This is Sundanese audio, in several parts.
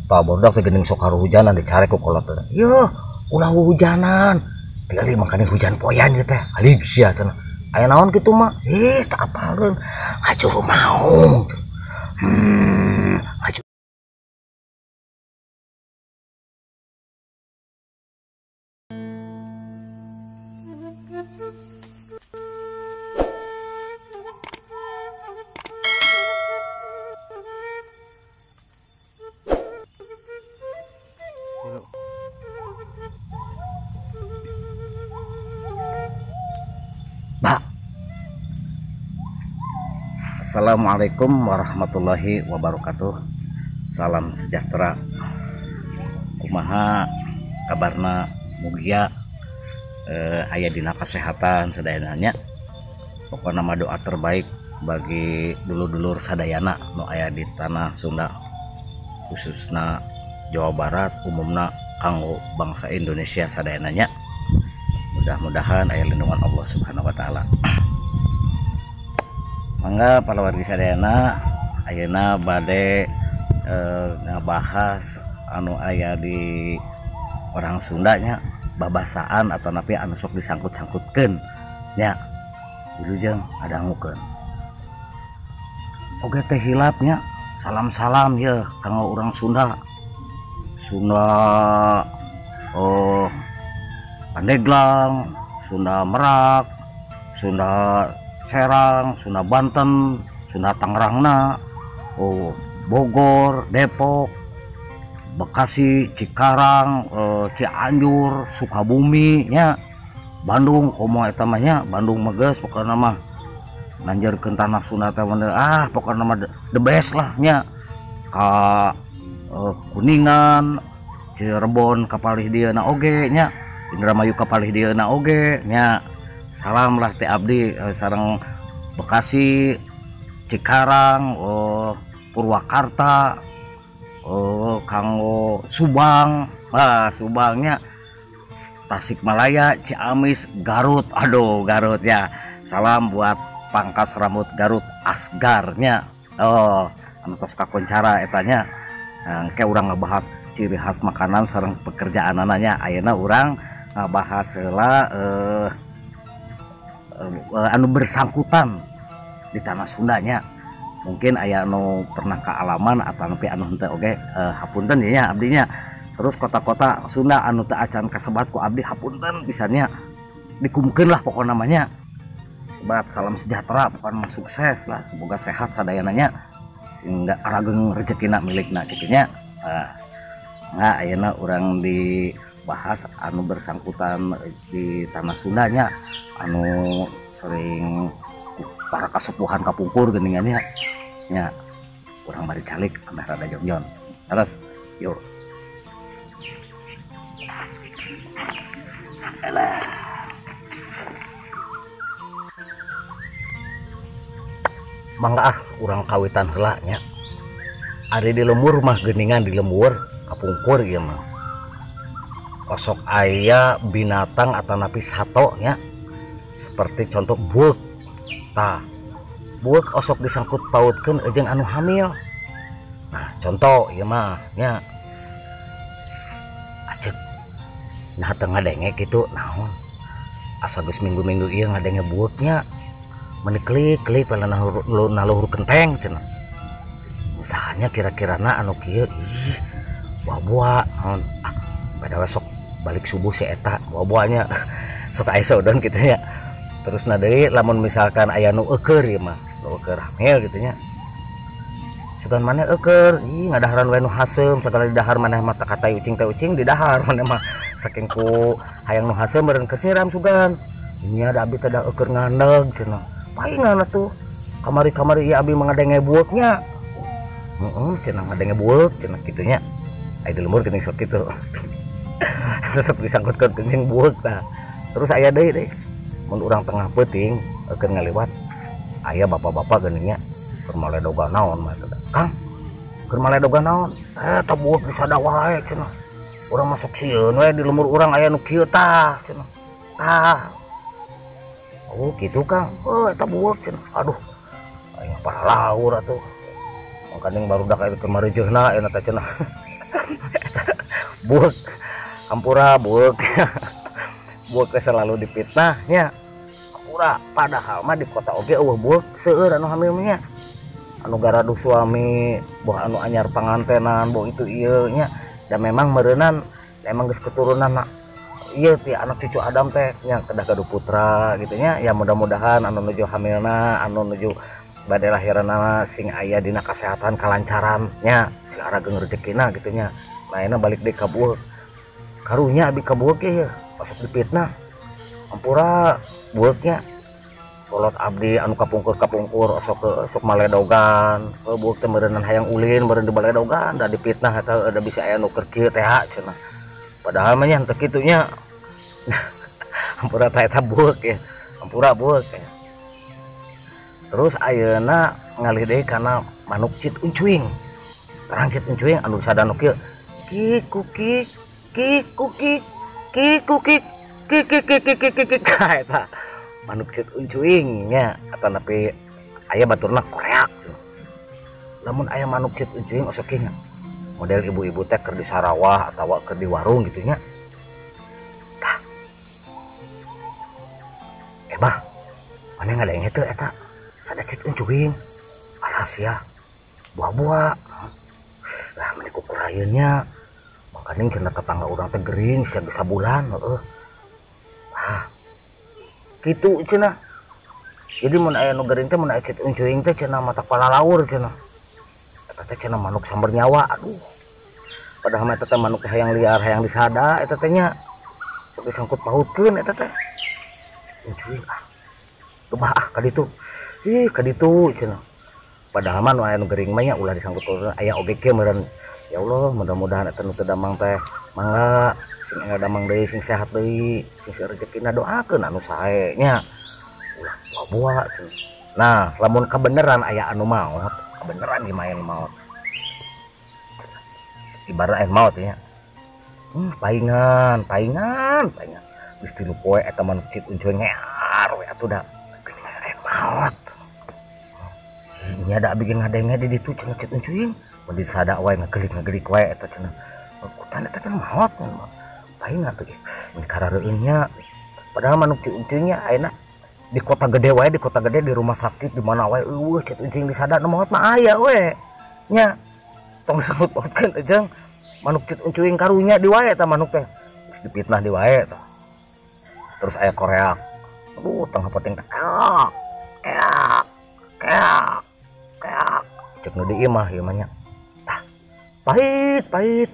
Tah barudak teh geuning sok haruhujanan dicarek ku kolot teh. Yeuh, ulah hujanan. Tinggali makane hujan poyan ieu teh. Alik sia cenah. Aya naon kitu mah? Ih, tak apaleun. Ngajuru maung. Ngajuru. Assalamualaikum warahmatullahi wabarakatuh. Salam sejahtera. Kumaha kabarna mugia aya dina kasehatan sadayana. Pokona mah doa terbaik bagi dulur-dulur sadayana nu aya di tanah Sunda, khususna Jawa Barat, umumna kanggo bangsa Indonesia sadayananya. Mudah-mudahan aya lindungan Allah Subhanahu wa taala. Mangga para wargi sadayana, ayeuna bade ngabahas anu aya di orang Sundanya, babasaan atau napi anu sok disangkut-sangkutkeun nya. Wilujeng ngadangukeun. Oge teh hilapnya, salam-salam ye kanggo urang Sunda. Sunda Pandeglang, Sunda Merak, Sunda Serang, Sunda Banten, Sunda Tangerangna, Bogor, Depok, Bekasi, Cikarang, Cianjur, Sukabumi nya, Bandung komo eta mah nya, Bandung mah geus pokona mah nanjerkeun tanah Sunda teh pokona mah the best lah nya. Ka Kuningan, Cirebon kapalih dieuna oge nya, Indramayu kapalih dieuna oge nya. Salam lah teh abdi sareng Bekasi, Cikarang, Purwakarta, kanggo Subang, Subangnya, Tasikmalaya, Ciamis, Garut. Aduh Garut ya. Salam buat pangkas rambut Garut Asgarnya. Oh, anu tos kakoncara etanya. Engke urang ngebahas ciri khas makanan sareng pekerjaanana. Ayeuna urang ngabahas heula anu bersangkutan di tanah Sundanya. Mungkin aya anu pernah kealaman atau nepi anu henteu oge, hapunten nya abdinya. Terus kota-kota Sunda anu teu acan kasebat ku abdi hapunten pisannya, dikumkeun lah pokona mah nya. Bat salam sejahtera pokona mah sukses lah, semoga sehat sadayananya sehingga arageng rezekina milikna kitu nya. Nah ayeuna urang dibahas anu bersangkutan di tanah Sundanya, anu sering para kasepuhan kapungkur geuningannya nya. Urang bari calik ameh rada jongjon. Terus yuk. Elah. Mangga urang kawitan heula nya. Ari di lembur mah geuningan di lembur kapungkur ieu mah. Osok aya binatang atau napi sato nya. Seperti contoh buek. Tah, buek osok disangkut pautkeun jeung anu hamil. Nah, contoh ieu mah nya. Acek. Nah teu ngadenge kitu naon. Asa geus minggu-minggu ieu ngadenge bueknya. Meuni klik-klik naluhur kenteng cenah. Misalnya kira-kirana anu kieu ih buah-buah naon. Pada sok balik subuh si eta buah-buahnya. Sok aya sodon kitu nya. Terus na deui lamun misalkan aya nu eueur ieu mah, nu eueur hamil kitu nya. Sugan maneh eueur, ih ngadaharan we nu haseum, sagala didahar maneh mah katai ucing teh ucing didahar maneh mah saking ku hayang nu haseum meureun kesiram sugan. Nya da abdi teh da eueur ngandeg cenah. Paingan atuh. Kamari-kamari ieu abdi mah ngadenge bueuknya. Heeh, cenah ngadenge bueuk cenah kitu nya. Aya di lembur geuning sok kitu. Sok disangkutkeun jeung bueuk tah. Terus aya deui deui. Mun urang tengah peuting keur ngaliwat aya bapak-bapak geuning nya keur maledoga naon mah teh. Kang, keur maledoga naon? Eta bueuk disada wae cenah. Urang masuk sieun we di lembur urang aya nu kieu tah cenah. Tah. Oh kitu Kang. Oh eta bueuk cenah. Aduh. Aing paralaur atuh. Mangkaning barudak aya keur mareujeuhna eta teh cenah. Buek hampura buek. Buek selalu dipitnah nya. Hampura padahal mah di kota oge eueuh buek seueur anu hamil nya. Anu garaduh suami, boh anu anyar pangantenan, boh itu ieu nya. Dan memang meureunan emang geus keturunan nak ieu ti anak cucu Adam teh nya kedah gaduh putra gitu nya. Ya mudah-mudahan anu nuju hamilna, anu nuju bade lahiranna sing aya dina kasehatan kalancaran nya, sing arageng rezekina gitu nya. Nah ayeuna balik deui ka bueuk. Karunya abi ka bueuk ye masuk dipitnah. Hampura bueuknya. Kolot abdi anu kapungkur-kapungkur osok sok maledogan, bueuk teh meureunnan hayang ulin meureun di baledogan da dipitnah eta da bisa aya nu keur kieu teh cenah. Padahal mah nya henteu kitu nya. Hampura teh eta bueuk ya. Hampura bueuk ya. Terus ayeuna ngalih deui kana manuk cit uncuing. Terang cit uncuing anu sadanu kieu. Kik kukik kik kukik kik kukik kik kik kik kik kik kik eta manuk cit uncuing nya atanapi aya baturna koreak. Lamun aya manuk cit uncuing osok kieu nya. Model ibu-ibu teh keur di sarawah atawa keur di warung gitu nya. Tah. Bah, mana ngadenge teu eta? Sada cit uncuing. Alas ya. Buah-buah. Lah meni kukurayeun nya. Makaning cenah tetangga urang teh gering sia geus sabulan heueuh. Ah. Kitu cenah. Jadi mun aya nu gering teh mun aya cit uncuing teh cenah mata palalaur cenah. Eta teh cenah manuk samber nyawa. Aduh. Padahal mah eta teh manuk teh hayang liar, hayang disada eta teh nya. Sok disangkut pautkeun eta teh. Cit uncuing ah. Gebah ah ka ditu. Ih ka ditu cenah. Padahal mah nu aya nu gering mah nya ulah disangkut pautkeun aya oge kieu meureun. Ya Allah, mudah-mudahan eta nu teu damang teh mangga sing enggal damang deui, sing sehat deui, sing rezekina doakeun anu sae nya. Ulah buah-buah cenah. Nah, lamun kabeneran aya anu maot, kabeneran ieu mah aya nu maot. Ibarat aya maot nya. Paingan, paingan, paingan. Geus 3 poe eta manuk cit uncuing ngear we atuh da. Geuning aya maot. Nya da abi ge ngadenge di ditu cenah cit uncuing. Mun disada wae ngagelik-ngagelik wae eta cenah. Kutan eta teh maot paingan atuh mun karareueun nya. Padahal manuk cit uncuing nya ayeuna di kota gede wae, di kota gede di rumah sakit di mana wae eueuh cit uncuing disada nu maot mah aya we nya. Tong disebut pautkeun teh jeung manuk cit uncuing karunya di wae eta manuk teh. Geus dipitnah di wae tah. Terus aya koreak. Aduh tengah penting teh. Keak keak keak keak. Cek nu di imah ieu mah nya. Tah. Pahit pahit.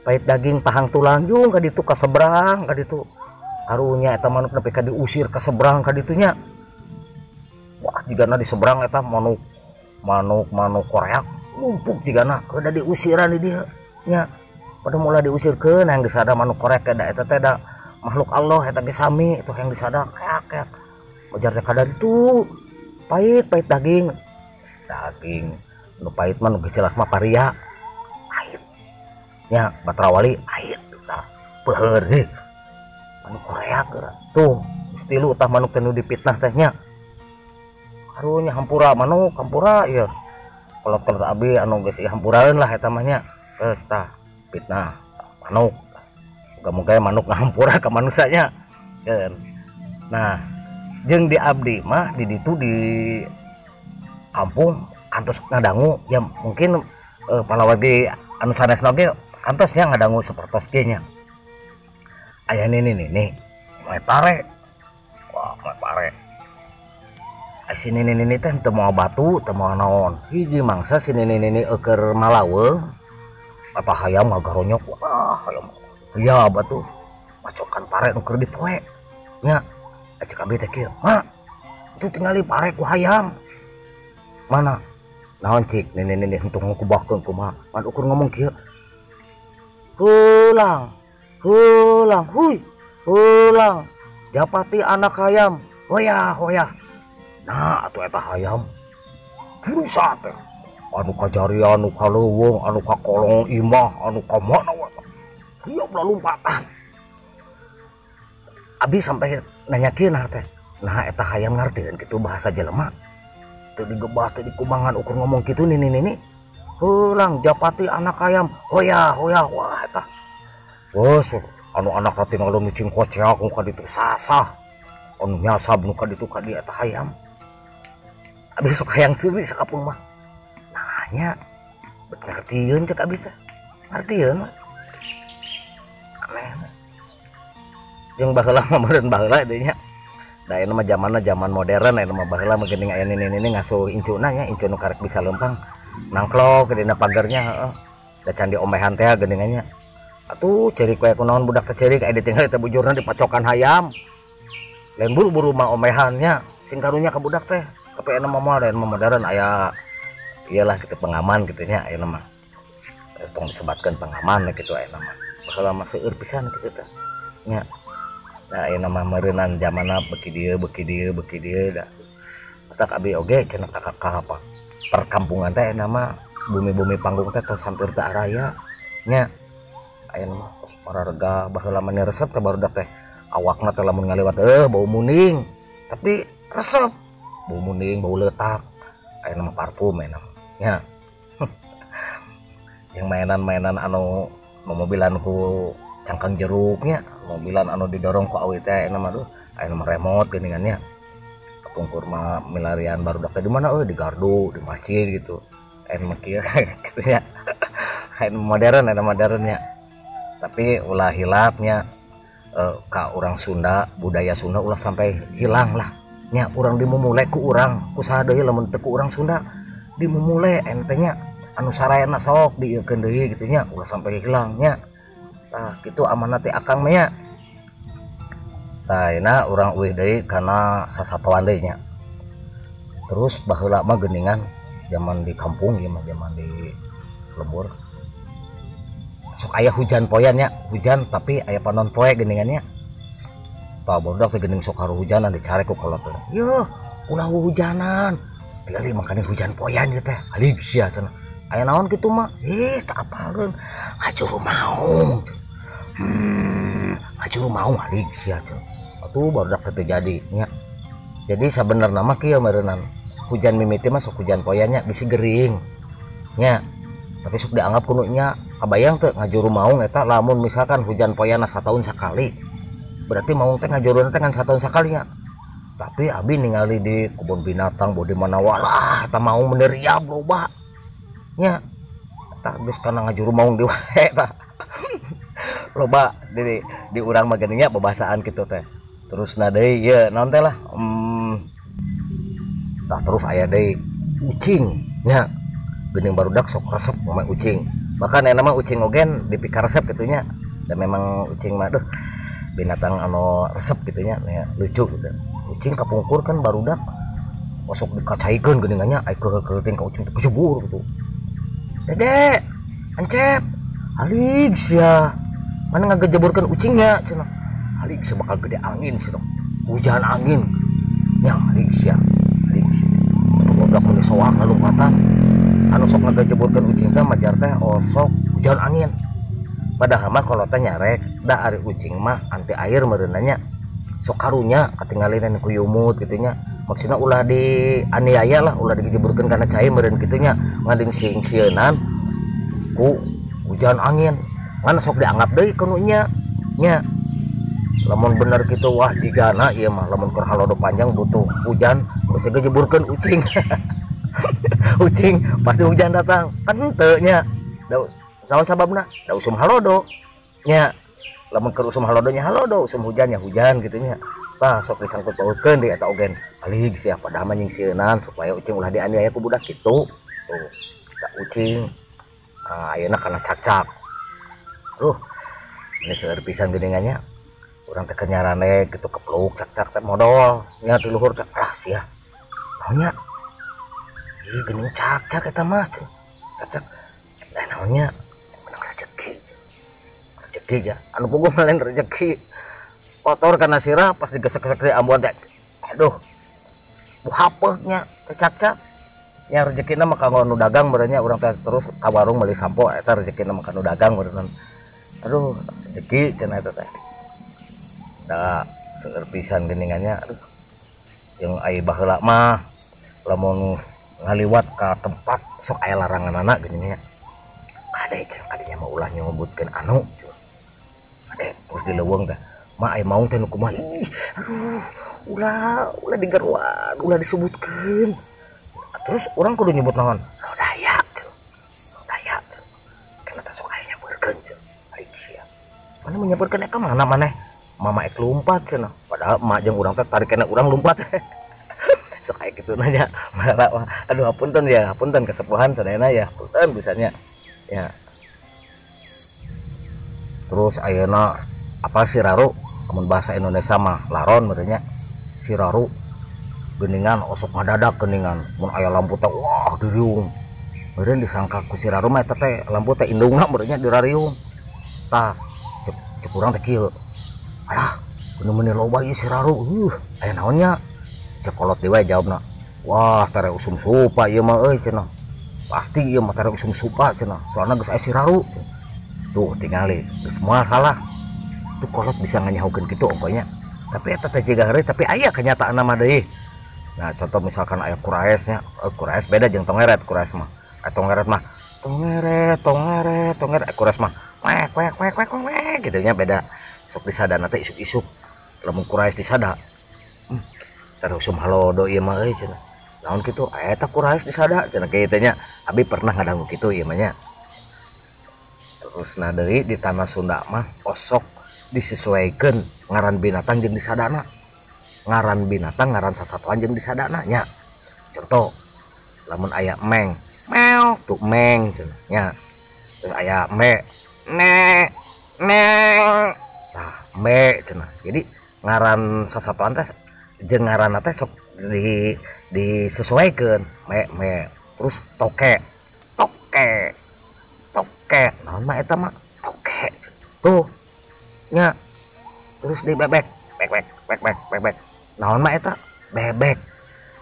Pahit daging pahang tulang jung ka ditu ka seberang ka ditu. Karunya eta manuk nepi ka diusir ka seberang ka ditu nya. Wah jigana di seberang eta manuk manuk manuk koreak numpuk jigana udah diusiran di dieu nya. Pada mulai diusirkeun yang disada manuk koreak da eta teh da makhluk Allah eta ge sami itu yang disada keak keak. Ujar teh kada ditu pahit pahit daging. Daging nu pahit mah nu geus jelas mah paria. Pahit. Nya batrawali pahit tah peuheur heuh. Manuk koreak geura. Tuh geus tilu tah manuk teh nu dipitnah teh nya. Karunya hampura manuk hampura ieu. Kolot-kolot abi anu geus hampuraeun lah eta mah nya. Geus tah fitnah manuk. Muga-muga manuk ngahampura ka manusia nya. Nah, jeung di abdi mah di ditu di kampung kantos ngadangu ya mungkin palawagi anu sanesna oge kantos nya ngadangu sapertos kieu nya. Aya nini nini moe pare. Wah, moe pare. Si nini nini teh teu moal batu, teu moal naon. Hiji mangsa si nini nini eueur malaweung. Apa hayam ngagaronyok, wah hayam. Ya batu macokan pare nu keur dipoe. Nya, cek abdi teh kieu, "Ma, itu tingali pare ku hayam." Mana? Naon cik nini nini henteu ngukubahkeun kumaha. Pan ukur ngomong kieu. Hulang, hulang, hui, hulang. Japati anak hayam. Hoyah, hoyah. Nah, atuh eta hayam. Rusa teh. Anu kajarian, anu ka leuweung, anu ka kolong imah, anu ka mana wae. Hieup lompatan. Abi sampai nanya kieu nah teh. Nah eta hayam ngartieun kitu bahasa jelema. Teu digebah, teu dikumangan ukur ngomong kitu nini nini. Heulang japati anak ayam hoya hoya wah eta. Geus anu anak tinggal micing koceak nu ka ditu sasah. Anu nyasab nu ka ditu ka dieu eta hayam. Abi sok hayang seuri sakapung mah. Nanya bet ngartieun cek abi teh. Ngartieun mah. Aneh. Jeung baheula mah meureun baheula deui nya. Da ayeuna mah zamanna zaman modern, ayeuna mah baheula mah geuning aya nini-nini ngasuh incuna nya, incu nu karek bisa leumpang nangklok dina pagernya heeh. Da can diomehan teh geuningan nya. Atuh ceurik we kunaon budak teh ceurik aya ditinggal teh bujurna dipacokan hayam. Lain buru-buru mah omehannya, sing karunya ka budak teh. Tapi ayeuna mah moal, ayeuna mah modern aya iyalah kitu pengaman kitu nya ayeuna mah. Geus tong disebatkeun pengaman kitu ayeuna mah. Baheula mah seueur pisan kitu teh. Nya. Nah, ayeuna mah meureunnan zamanna beuki dieu beuki dieu beuki dieu da. Matak abi oge cenah ka apa perkampungan teh ayeuna mah bumi-bumi panggung teh tos hampir teu araya nya. Ayeuna mah tos pararega baheula mah resep teh barudak teh awakna teh lamun ngaliwat bau muning tapi resep bau muning bau leutak. Ayeuna mah parfum ayeuna mah nya. Yang mainan-mainan anu momobilan ku cangkang jeruknya, mobilan anu didorong ku awi teh ayeuna mah duh, ayeuna mah remote geuningan nya. Kapungkur mah milarian barudak teh di mana euy, di gardu, di masjid gitu. Ayeuna mah kieu kitu nya. Ayeuna modern, ayeuna modern nya. Tapi ulah hilapnya ka urang Sunda, budaya Sunda ulah sampai hilang lah. Nya urang dimumule ku urang, ku saha deui lamun teu ku urang Sunda dimumule ente nya. Anu sarayana sok diieukeun deui kitu nya, ulah sampai hilang nya. Tah kitu amanat ti akang mah nya. Tah ayeuna urang euih deui kana sasatoan deui nya. Terus baheula mah geuningan zaman di kampung ieu mah zaman di lembur. Sok aya hujan poean nya, hujan tapi aya panon poe geuningan nya. Tah barudak teh geuning sok haruhujanan dicarek ku kolot teh. Yeuh, ulah hujanan. Tingali makane hujan poean ieu teh. Alig sia cenah. Aya naon kitu mah? Ih, tak apaleun. Ngajuru maung. Ngajuru maung alig sia cenah. Atuh barudak teh teu jadi nya. Jadi sabenerna mah kieu meureunnan. Hujan mimiti mah sok hujan poean nya bisi gering. Nya. Tapi sok dianggap kuno nya. Kabayang teu ngajuru maung eta lamun misalkan hujan poeanna sataun sakali. Berarti maung teh ngajuruna teh ngan sataun sakali nya. Tapi abi ningali di kebun binatang boh di mana walah eta maung menderiab loba. Nya. Eta geus kana ngajuru maung di wae tah. Loba di urang mah geuning nya babasaan kitu teh. Terus na deui ieu naon teh lah? Tah terus aya deui ucing nya. Geuning barudak sok resep mah ucing. Bahkan ayeuna mah ucing ogen dipikaresep kitu nya. Dan memang ucing mah duh binatang anu resep kitu nya, nya lucu gitu. Ucing kapungkur kan barudak sok dikacaikeun geuningan nya, ai keuheuh-keuheuh ka ucing teh kejebur gitu. Dede, Encep, alig sia. Mana ngagejeburkeun ucingnya cenah. Alig sia bakal gede angin cenah. Hujan angin. Nya alig sia. Alig sia. Atuh barudak mun soak lalumpatan. Anu sok ngagejeburkeun ucing teh majar teh osok hujan angin. Padahal mah kalau teh nyarek da ari ucing mah anti air meureunna nya. Sok karunya katingalina ku yumut kitu nya. Maksudna ulah dianiaya lah, ulah digejeburkeun kana cai meureun kitu nya, ngading sing-sieunnan ku hujan angin. Ngan sok dianggap deui kuno nya. Nya. Lamun bener kitu wah jigana ieu mah lamun keur halodo panjang butuh hujan geus gejeburkeun ucing. Ucing pasti hujan datang kan henteu nya. Da naon sababna? Da usum halodo nya. Lamun keur usum halodo nya halodo, usum hujan nya hujan kitu nya. Tah sok disangkut pautkeun deui eta ogen. Alig sia padahal mah nyingsieunan supaya ucing ulah dianiaya ku budak kitu. Tuh, da ucing. Ah ayeuna kana cakcak. Duh, ini seueur pisan geuningan nya. Urang teh keur nyarane kitu kepluk cakcak teh modol nya ti luhur teh ah sia. Naon nya? Ih geuning cakcak eta mah. Cakcak. Lah naon nya? Menang rezeki. Rezeki ya. Anu puguh mah lain rezeki. Kotor kana sirah pas digesek-gesek di ambuan teh. Aduh. Buhapeuk nya teh cakcak. Nya rezekina mah kanggo nu dagang meureun nya urang teh terus ka warung meuli sampo eta rezekina mah ka nu dagang meureun. Aduh, rezeki cenah eta teh. Da seueur pisan geuningan nya. Aduh. Jeung ai baheula mah lamun Ngaliwat ka tempat sok aya laranganana geuning nya. Kade cenah kadinya mah ulah nyebutkeun anu cenah. Kade terus di leuweung teh, "Ma, aya maung teh nu kumaha?" "Ih, aduh, ulah ulah digeruan, ulah disebutkeun." Terus urang kudu nyebut naon? Lodaya cenah. Lodaya cenah. Kana teh sok aya nyampeurkeun cenah. Ari sia. Mana mun nyampeurkeun ka mana maneh? Mama ek lumpat cenah. Padahal emak jeung urang teh tarik kena urang lumpat. Sok aya kitu nanya. Aduh, hapunten ya, hapunten kesepuhan sadayana ya, hapunten bisanya. Ya. Terus ayeuna apa siraru, mun bahasa Indonesia mah laron meureun nya. Siraru geuningan osok ngadadak geuningan mun aya lampu teh wah diriung. Meureun disangka ku siraru mah eta teh lampu teh indungna meureun nya dirariung. Tah cek urang teh kieu. Alah, kudu meuni loba ieu siraru. Aya naon nya? Cek kolot deui wae jawabna. Wah, tere usum supa ieu mah euy cenah. Pasti ieu mah tere usum supa cenah. Soalna geus aya siraru. Tuh tingali, geus moal salah. Tuh kolot bisa nganyahokeun kitu ongkonya. Tapi eta teh jiga heureuy tapi aya kenyataanna mah deui. Nah, contoh misalkan aya kuraesnya, kuraes beda jeung tongeret kuraes mah. Tongeret mah tongeret, tongeret, tongeret, kuraes mah wek wek wek wek wek gitu nya beda. Sok disadana teh isuk-isuk. Lamun kuraes disada. Terus usum halodo ieu mah euy cenah. Naon kitu? Eta kuraes disada cenah kitu nya. Abi pernah ngadangu kitu ieu mah nya. Terus nah deui di tanah Sunda mah osok disesuaikan ngaran binatang jeung disadana. Ngaran binatang ngaran sasatuan jeung disadana nya. Contoh lamun aya meng, meow tuh meng cenah nya. Terus aya me, ne, ne. Tah me cenah. Jadi ngaran sasatuan teh jeung ngaranna teh sok disesuaikan me me. Terus toke, toke, toke. Naon mah eta mah toke tuh nya. Terus di bebek, bek bek bek bek bek bek. Naon mah eta bebek.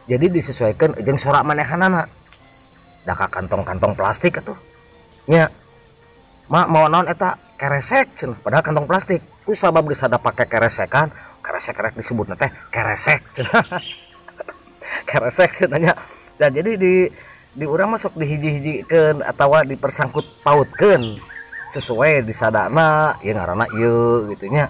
Jadi disesuaikan jeung sorak manehanana. Da ka kantong-kantong plastik atuh nya. Mak mau naon eta keresek cenah, padahal kantong plastik. Ku sabab disada pake keresekan, keresek rek disebutna teh keresek cenah. Keresek cenah nya. Dan jadi di urang masuk dihiji-hijikeun atawa dipersangkut pautkeun sesuai disadana ieu ngaranna ieu gitu nya.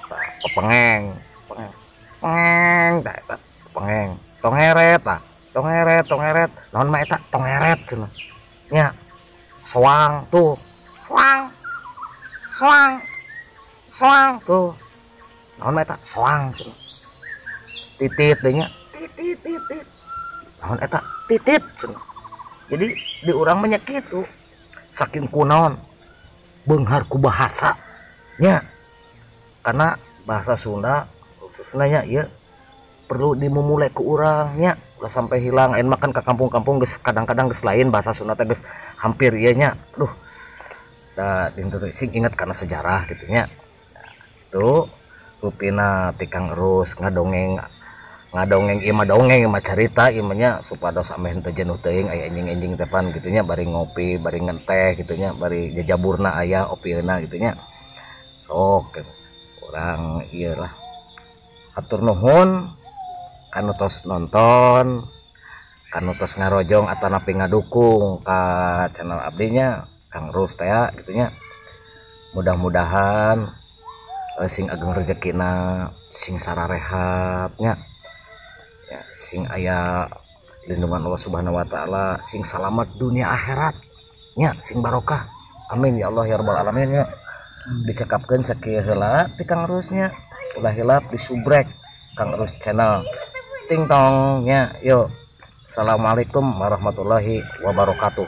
Tah pepengeng, pengeng, pengeng tah eta pepengeng, tongeret tah, tongeret, tongeret, naon mah eta tongeret cenah nya. Soang tuh, soang, soang, soang tuh, naon mah eta soang cenah. Titit deui nya, titit titit, naon eta titit cenah. Jadi di urang mah nya kitu, saking kunaon beunghar ku bahasa nya. Karena bahasa Sunda khususnya nya ieu perlu dimumule ku urang nya, ulah sampai hilang. Ayeuna mah kan ka kampung-kampung geus kadang-kadang geus lain bahasa Sunda teh geus hampir ieu nya. Aduh, da dinten sing inget kana sejarah gitu nya. Nah, itu rupina ti Kang Erus ngadongeng, ngadongeng ieu mah dongeng ieu mah carita ieu mah nya, supados ameh teu jenuh teuing aya enjing-enjing teh pan gitu nya, bari ngopi bari ngenteh gitu nya, bari jajaburna aya opieuna gitu nya. Sok gitu. Urang ieu lah. Hatur nuhun kanu tos nonton, kanu tos ngarojong atanapi ngadukung ka channel abdi nya Kang Erus teh gitu nya. Mudah-mudahan sing ageng rezekina, sing sararehat nya. Ya, sing aya lindungan Allah Subhanahu wa taala, sing salamat dunia akhirat nya, sing barokah. Amin ya Allah ya rabbal alamin nya. Dicekapkeun sakieu heula ti Kang Erus nya. Ulah hilap disubrek Kang Erus channel. Ting tong nya, yuk. Assalamualaikum warahmatullahi wabarakatuh.